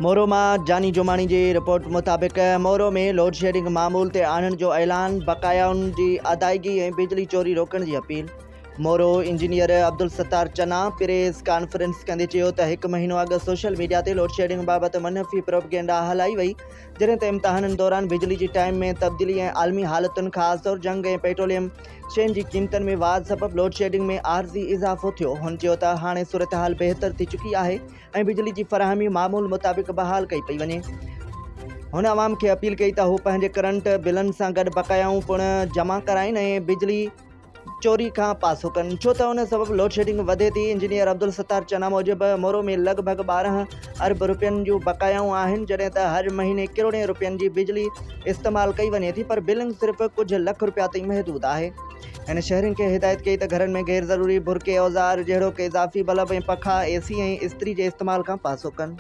مورو مان جاني جماڻي جي رپورٽ مطابق مورو ۾ لوڊشيڊنگ معمول تي آڻڻ جو اعلان، بقايائن جي ادائيگي ۽ بجلي چوري روڪڻ جي appeal. Moro engineer Abdul Sattar Channa press conference ڪندي چيو ته هڪ مهينو اڳ سوشل ميڊيا تي لوڊشيڊنگ بابت منفي پروپگينڊا هلائي وئي، جڏهن ته امتحانن دوران بجلي جي ٽائيم ۾ تبديلي ۽ عالمي حالتن خاص طور جنگ ۽ پيٽروليم شين جي قيمتن ۾ واڌ سبب لوڊشيڊنگ ۾ عارضي اضافو ٿيو. هن چيو ته هاڻي صورتحال بهتر ٿي چڪي آهي ۽ بجلي جي فراهمي معمول مطابق بحال ڪئي پئي وڃي. هن عوام کي اپيل ڪئي ته هو پنهنجي ڪرنٽ بلن سان گڏ بقايائون پڻ جمع ڪرائين ۽ بجلي چوري کان پاسو ڪن ڇو ته ان سبب لوڊشيڊنگ وڌي ٿي. انجنيئر عبدالستار چنا موجب مورو ۾ لڳ ڀڳ 12 ارب رپين جون بقايائون آهن جڏهن ته هر مهيني ڪروڙين رپين جي بجلي استعمال ڪئي وڃي ٿي پر بلنگ صرف ڪجهه لک رپيا تائين محدود آهي. هن شهرين کي هدايت ڪئي ته گهرن ۾ غير ضروري برقي اوزار جهڙوڪ اضافي بلب ۽ پکا، اي سي ۽ استري جي استعمال کان پاسو ڪن.